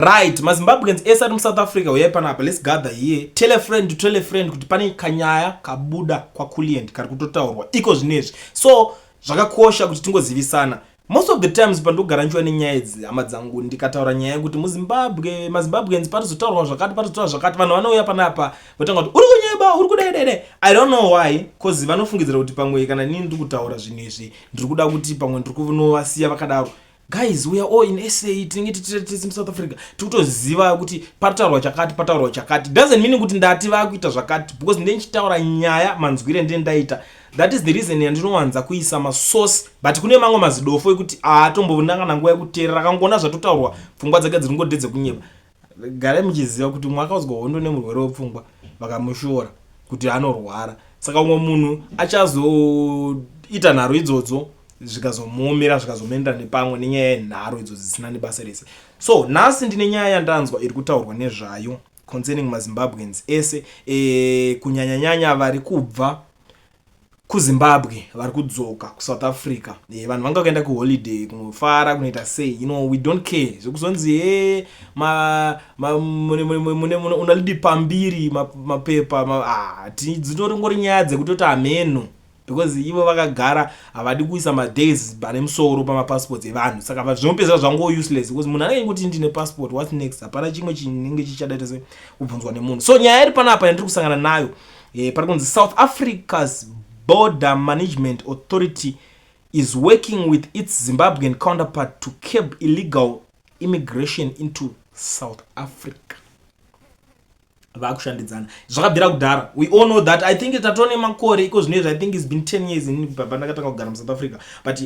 Right, maZimbabweans ese ari muSouth Africa, uyai panapa, let's gather here. Tell a friend to tell a friend kuti pane kanyaya kabuda kwaKulient kari kutotaurwa iko zvinezvi. So zvakakosha kuti tingozivisana. Most of the times pandogara nchiwa nenyaya idzi, hama dzangu, ndikataura nyaya yekuti muZimbabwe, maZimbabweans, parizotaurwa zvakati, parizotaurwa zvakati, vanhu vanouya panapa votanga kuti uri kunyeba, uri kudai dai dai. I don't know why, 'cause vanofungidzira kuti pamwe kana inini ndiri kutaura zvinhu izvi, ndiri kuda kuti pamwe ndiri kunovasiya vakadaro. Guys, we are all in SA. Tinenge tiri muSouth Africa, tikutoziva kuti pataurwa chakati, pataurwa chakati. Doesn't mean kuti ndati vakuita zvakati, because ndenichitaura nyaya manzwire ndine ndaita. That is the reason yandinowanza kuisa masource. But kune mamwe mazidofo ekuti aatombonanga kana nguva yekuteerera, akangoona zvatotaurwa, pfungwa dzake dziri ngodedze kunyeba. Garai muchiziva kuti umwe akaudzwa hondo nemurwere wepfungwa, vakamushora kuti anorwara. Saka umwe munhu achazoita nharo idzodzo, zvikazomuomera, zvikazomuendera nepamwe nenyaya yenharo idzo dzisina nebasa rese. So nhasi ndine nyaya yandanzwa iri kutaurwa nezvayo concerning maZimbabweans ese, kunyanyanyanya vari kubva kuZimbabwe vari kudzoka kuSouth Africa. Vanhu vanga vakaenda kuholiday, kunofara, kunoita sei, we don't care zvekuzonzi he unalidi pambiri mapepa. Ah, dzinoringori nyaya dzekutoti hameno, because ivo vakagara havadi kuisa madays pane musoro pamapassports evanhu. Saka zvinopedzera zvango useless, because munhu anenge kuti ndine passport, what's next? Hapana chimwe chinenge chichadaita se kubvunzwa nemunhu. So nyaya iri panapa yandiri kusangana nayo, pari kunzi South Africa's Border Management Authority is working with its Zimbabwean counterpart to curb illegal immigration into South Africa. Vakushandidzana zvakabvira kudhara. We all know that. I think tatone makore iko zvino izvi. I think it's been 10 years ini pandakatanga kugara muSouth Africa, but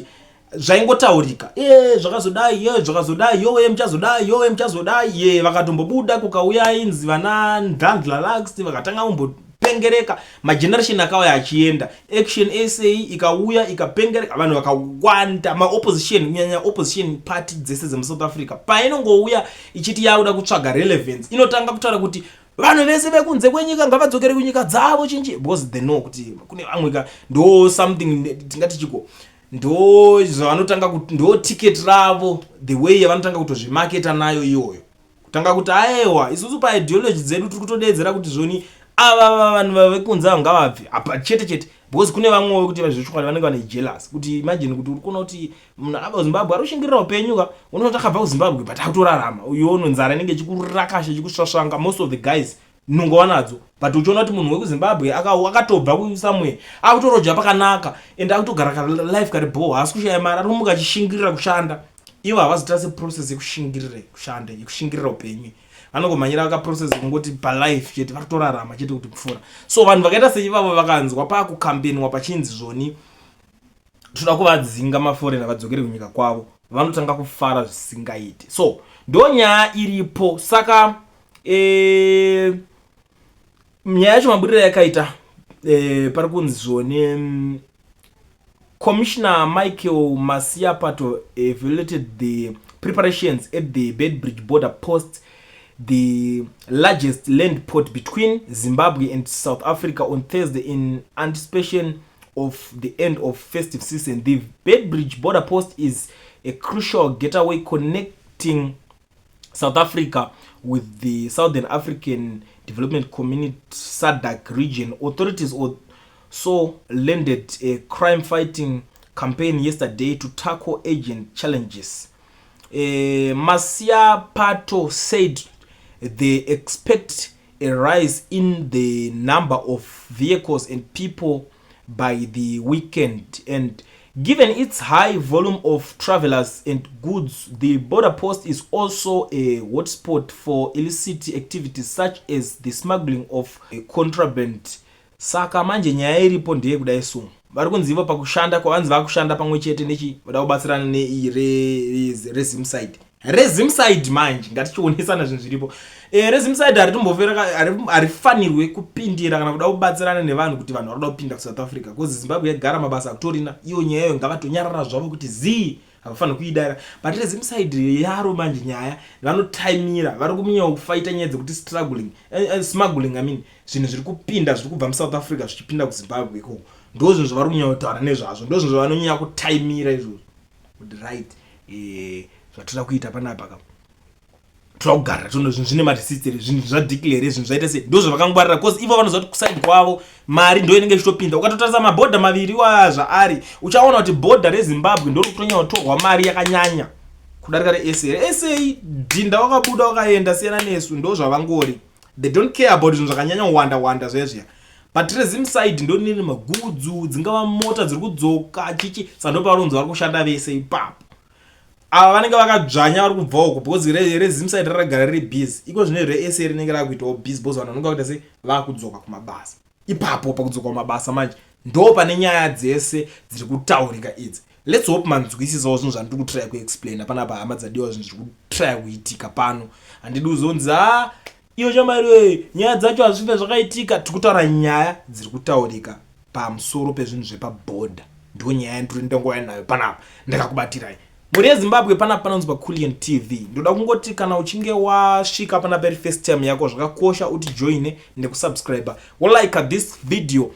zvaingotaurika e zvakazodai, ye zvakazodai, yowe muchazodai, yowe muchazodai. Ye vakatombobuda, kukauya inzi vana Nhlanhla Lux, vakatanga kumbopengereka. Mageneration akauya achienda, Action SA ikauya ikapengereka vanhu vakawanda, maopposition, kunyanya opposition party dzese dzemuSouth Africa. Painongouya ichiti yakuda kutsvaga relevance, inotanga kutaura kuti vanhu vese vekunze kwenyika ngavadzokere kunyika dzavo chinji, because they know kuti kune vamwe ka ndo something tingati chiko, ndo zvavanotanga, ndo ticket ravo, the way yavanotanga kutozvimaketa nayo iyoyo, kutanga kuti aewa, isusu paideology dzedu tiri kutodedzera kuti zvoni ava vanhu vekunze avo ngavabve apa chete chete, because kune vamwewo kuti zvechokwadi vanenge vane jealous kuti imagine kuti uri kuona kuti munhu akabva kuZimbabwe ari kushingirira upenyu ka, unoona kuti akabva kuZimbabwe but akutorarama. Uyono nzara inenge ichikurakasha, ichikusvasvanga. Most of the guys nungova nadzo, but uchiona kuti munhu wekuZimbabwe akatobva kusomewhere akutoroja pakanaka and akutogara life kari bo, haasi kushaya mari, ari kumuka achishingirira kushanda. Ivo havazoita seprocess yekushingirira kushanda, yekushingirira upenyu. Vanongomhanyira kaprocess kungoti palife chete, vari kutorarama chete kuti kupfuura. So vanhu vakaita seivavo vakanzwa pakukambenwa pachinzi zvoni toda kuvadzinga maforeigner vadzokere kunyika kwavo, vanotanga kufara zvisingaiti. So ndo nyaya iripo. Saka nyaya yacho maburiro yakaita, pari kunzi zvoni Commissioner Michael Masiapato evaluated the preparations at the Beitbridge border post, the largest land port between Zimbabwe and South Africa, on Thursday in anticipation of the end of festive season. The Beitbridge border post is a crucial gateway connecting South Africa with the Southern African Development Community, SADC region. Authorities also landed a crime fighting campaign yesterday to tackle urgent challenges. Masiapato said they expect a rise in the number of vehicles and people by the weekend, and given its high volume of travelers and goods, the border post is also a hotspot for illicit activities such as the smuggling of contraband. Saka manje nyaya iripo ndeyekudai. So vari kunzi ivo pakushanda kwavanzi vakushanda pamwe chete nechi vada kubatsirana neRezimside. ReZimside manje ngatichionesana zvinhu zviripo. ReZimside haritombofera, harifanirwe kupindira kana kuda kubatsirana nevanhu kuti vanhu vari kuda kupinda kuSouth Africa, because Zimbabwe yagara mabasa akutorina. Iyo nyaya iyoyo ngavatonyarara zvavo kuti zii, havafaniri kuidaira. But reZimside yaro manje nyaya vanotaimira, vari kuminya kufaita nyaya dzekuti struggling, smuggling, I mean zvinhu zviri kupinda, zviri kubva muSouth Africa zvichipinda kuZimbabwe ikoko. Ndo zvinhu zvavari kunyanya kutaura nezvazvo, ndo zvinhu zvavanonyanya kutaimira izvozvo kuti right, zvatoda kuita panapa ka. Toda kugara tono zvinhu zvine mareceipts here, zvinhu zvadeclare here, zvinhu zvaita sei. Ndo zvavakangwarira cause ivo vanoziva kuti kuside kwavo mari ndo inenge ichitopinda. Ukatotarisa mabhodha maviri iwaya zvaari, uchaona kuti bhodha reZimbabwe ndo rikutonyanya kutorwa mari yakanyanya kudarika reSA. ReSA dhinda wakabuda wakaenda, siyana nesu, ndo zvavangori. They don't care about zvinhu zvakanyanya kuwanda wanda zviya zviya. But reZim side ndo rinene magudzu, dzingava mota dziri kudzoka chichi, saka ndo pavanonzi vari kushanda vese ipapo. Ava vanenge vakadzvanya vari kubva uko because reZim side rakagara riri busy. Iko zvino reSA rinenge rakuitawo busy because vanhu vanonga kuita sei, vakudzoka kumabasa. Ipapo pakudzoka kumabasa manje ndo pane nyaya dzese dziri kutaurika idzi. Let's hope manzwisisawo zvinhu zvandiri kutraya kuexplaina panapa, hama dzadiwa, zvinhu zviri kutraya kuitika pano. Handidi kuzonzi ha iyo chamari nyaya dzacho hazvife zvakaitika. Tiri kutaura nyaya dziri kutaurika pamusoro pezvinhu zvepabhodha, ndo nyaya yandiri ndongouya nayo panapa ndakakubatirai. Mhuri yeZimbabwe, panapa panonzi paCulian TV. Ndoda kungoti kana uchinge wasvika panapa iri first time yako, zvakakosha uti joine nekusubscribe, wolike this video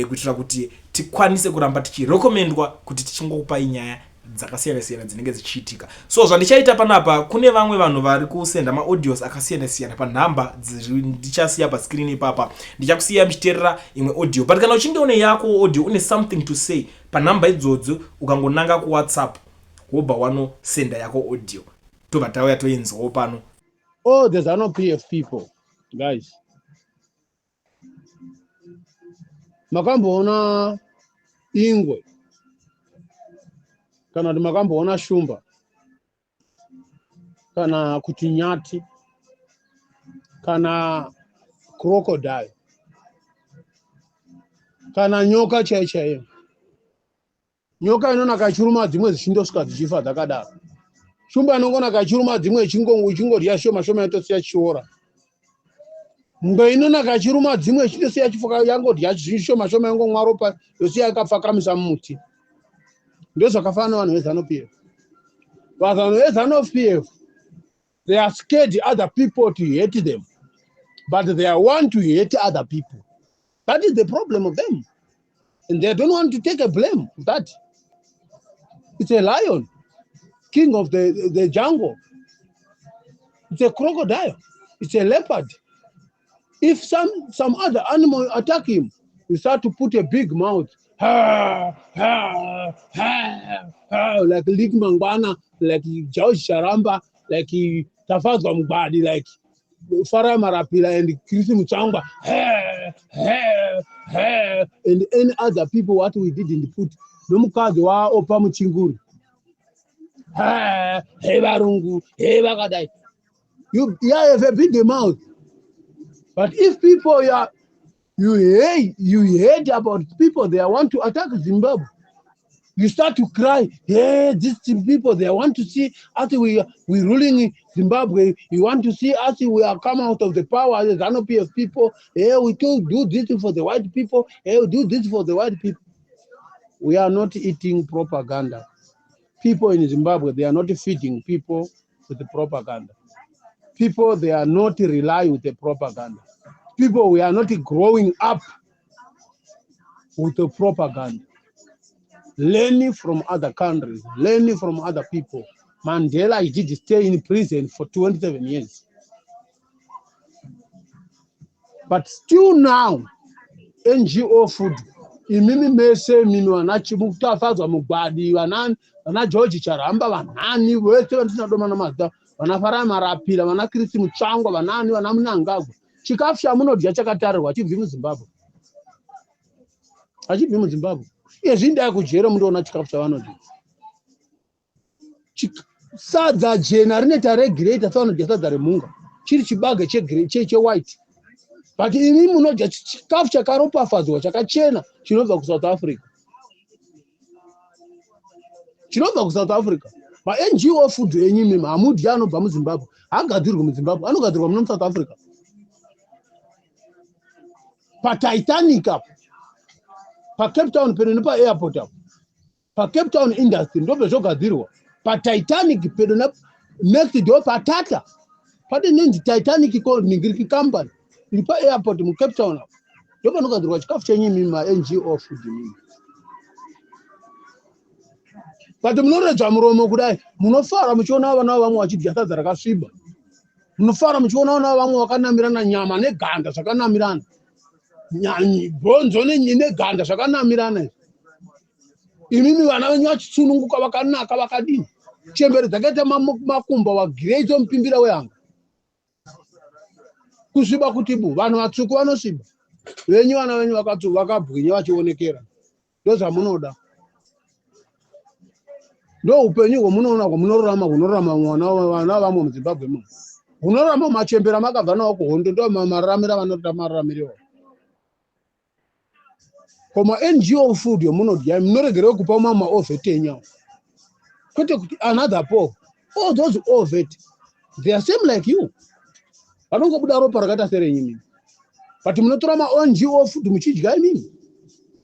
kuitira kuti tikwanise kuramba tichirekomendwa kuti tichingokupai nyaya dzakasiyana siyana dzinenge dzichiitika. So zvandichaita panapa, kune vamwe vanhu vari kusenda maaudios akasiyana siyana panhamba ndichasiya pascreen ipapa. Ndichakusiya muchiteerera imwe audio, but kana uchinge une yako audio, une something to say, panhamba idzodzo ukangonanga kuWhatsApp wobva wanosenda yako audio, tobva tauya toinzwawo pano. Oh, the ZANU PF people, guys, makamboona ingwe kana kuti makamboona shumba kana kuti nyati kana crocodile kana nyoka chaiyo chaiyo? Nyoka inonaka ichiruma dzimwe dzichindosvika dzichifa dzakadaro. Shumba inongonaka ichiruma dzimwe ichingodya shoma shoma yotosiya chichiora. Ngwe inonaka ichiruma dzimwe ichindosiya chifuka, yangodya shoma shoma, yongomwa ropa, yosiya yakapfakamisa mumuti. Ndozvakafanana vanhu veZANU PF. Vanhu veZANU PF, they are scared other people to hate them, but they are want to hate other people. That is the problem of them, and they don't want to take a blame of that. It's a lion, king of the jungle. It's a crocodile. It's a leopard. If some other animal attack him, you start to put a big mouth, ha, ha, ha, ha, like Nick Mangwana, like George Charamba, like Tafadzwa Mugwadi, like Farai Marapira and Chris Mutsvangwa, ha, ha, ha, and any other people what we didn't put. Nomukadzi waOpa Muchinguri. Ha, he varungu, he vakadai. You, yeah, have a big mouth. But if people are you hate about people, they want to attack Zimbabwe, you start to cry, "Hey, these people, they want to see us we ruling Zimbabwe. You want to see us we are come out of the power as ZANU PF people. Hey, we do this for the white people. Hey, we do this for the white people." We are not eating propaganda. People in Zimbabwe, they are not feeding people with the propaganda. People, they are not rely with the propaganda. People, we are not growing up with the propaganda. Learning from other countries, learning from other people. Mandela, he did stay in prison for 27 years. But still now, NGO food, imimi mese imimi vana Tafadzwa Mugwadi, vana George Charamba, vanani vese vandisina doma namazita, vana Farai Marapira, vana Chris Mutsvangwa, vanani vana Mnangagwa, chikafu chamunodya chakatarirwa hachibvi muZimbabwe, hachibvi muZimbabwe. Iyezvi ndai kujere mundoona chikafu chavanodya. Sadza jena rinoita regulator savanodya sadza remhunga, chiri chibage chewhite, but imi munodya chikafu chakaropafadzwa, chakachena, chinobva kuSouth Africa, chinobva kuSouth Africa. MaNGO food enyu imimi hamudyi anobva muZimbabwe, haagadzirwi muZimbabwe, anogadzirwa muno muSouth Africa, paTitanic apo, paCape Town pedo nepaairport apo, paCape Town Industry, ndopezvogadzirwa, paTitanic pedo next door paTata, pane inonzi Titanic ningiriki company iri paairport muCape Town apo, ndopanogadzirwa chikafu chenyu imimi maNGO food imimi. But munoredzva muromo kudai, munofara muchiona vana vamwe vachidya sadza rakasviba. Munofara muchiona vana vamwe vakanamirana nyama neganda zvakanamirana, bhonzo neganda zvakanamirana. Imimi vana venyu vachisununguka, vakanaka, vakadini, chembere dzakaita makumba wagireito mupimbira wehanga, kusviba kuti bu. Vanhu vatsvuku vanosviba, venyu vana venyu vakabwinya vachionekera. Ndozvamunoda, ndo upenyu hwamunoona hwamunorarama, hunorarama vana vamwe muZimbabwe muno, hunorarama machembera makabva nawo kuhondo. Ndo mararamiro avanoita, mararamiro. Ko maNGO food yomunodya, munoregerei kupa mamwe mawar vet enyu? Kwete kuti another poor. All those war vet, they are same like you, vanongobuda ropa rakaita serenyu mimi, but munotora maNGO food muchidya imimi.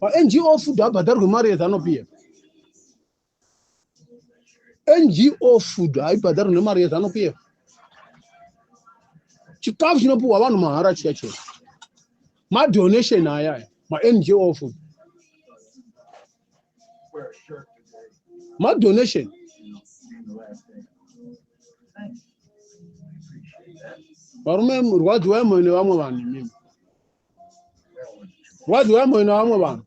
MaNGO food abhadharwe mari yeZANU PF. NGO food haibhadharwe nemari yeZANU PF. Chikafu chinopiwa vanhu mahara chiya chiya, madonation ayaya. MaNGO food madonation. Varume, rwadziwai moyo nevamwe vanhu. Imimi rwadziwai moyo nevamwe vanhu.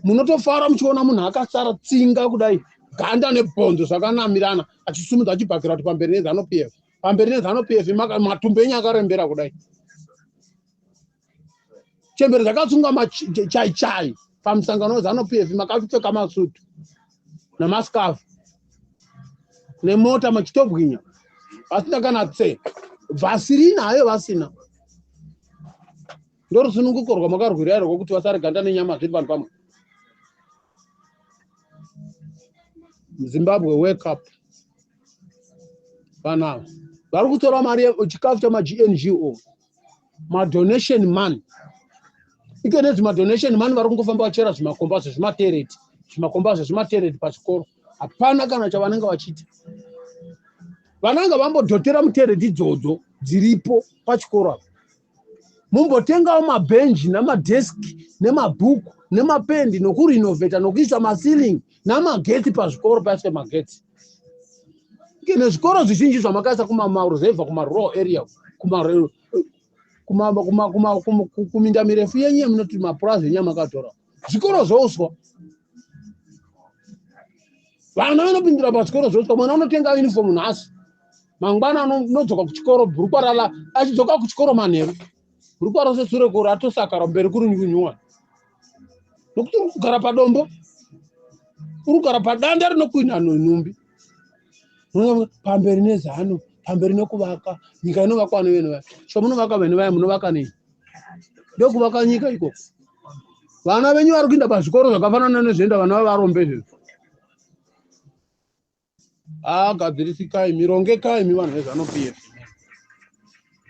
Munotofara muchiona munhu akasara tsinga kudai, ganda nebhonzo zvakanamirana, achisumudza, achibhakira kuti pamberi neZANU PF, pamberi neZANU PF. Matumbu enyu akarembera kudai, chembere dzakatsunga chai chai pamusangano weZANU PF, makapfeka masutu namasikafu nemota, machitobwinya, vasina kana tse vhasirina hayo vasina. Ndorusununguko rwamakarwira rwokuti vasare ganda nenyama zviri vanhu pamwe? Zimbabwe, wake up. Vanhu ava vari kutora mari, chikafu chamaGNGO, madonation money. Ike nedzima-donation money vari kungofamba vachera zvimakomba zvezvimatereti, zvimakomba zvezvimatereti pachikoro. Hapana kana chavanenge vachiita. Vananga vambodhotera mutereti idzodzo dziripo pachikoro apa, mumbotengawo mabhenji namadheski nemabhuku nemapendi, nokurinovheta, nokuisa maceiling namagetsi pazvikoro, paiswe magetsi. Nezvikoro zvizhinji zvamakaisa kumamaruzevha, kumarural area, kuminda mirefu yenyu yamunoti mapurazi enyu amakatora, zvikoro zvouswa. Vana vanopindira pazvikoro zvouswa. Mwana unotenga uniform nhasi, mangwana anodzoka kuchikoro bhurukwa rala. Achidzoka kuchikoro manheru, bhurukwa rose sure kuri atosakara, mberi kuri nyunyuwa, nokuti uri kugara padombo, uri kugara padanda rinokwina nhumbi. Pamberi neZANU, pamberi nekuvaka nyika inovakwa nevene vaya. So munovaka vene vaya, munovaka nei? Ndokuvaka nyika ikoko. Vana venyu vari kuinda pazvikoro zvakafanana nezvoenda vana vavarombe izvezvo. Agadzirisikai, mirongekai mi vanhu veZANU PF,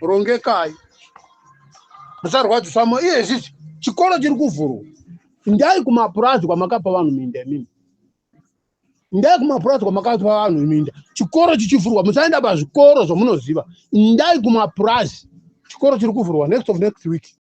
rongekai, musarwadzisa mo. Iye izvizvi chikoro chiri kuvhurwa, ndai kumapurazi kwamakapa vanhu minda. Imimi ndai kumapurazi kwamakapa vanhu minda. Chikoro chichivhurwa, musaenda pazvikoro zvamunoziva, ndai kumapurazi. Chikoro chiri kuvhurwa next of next week.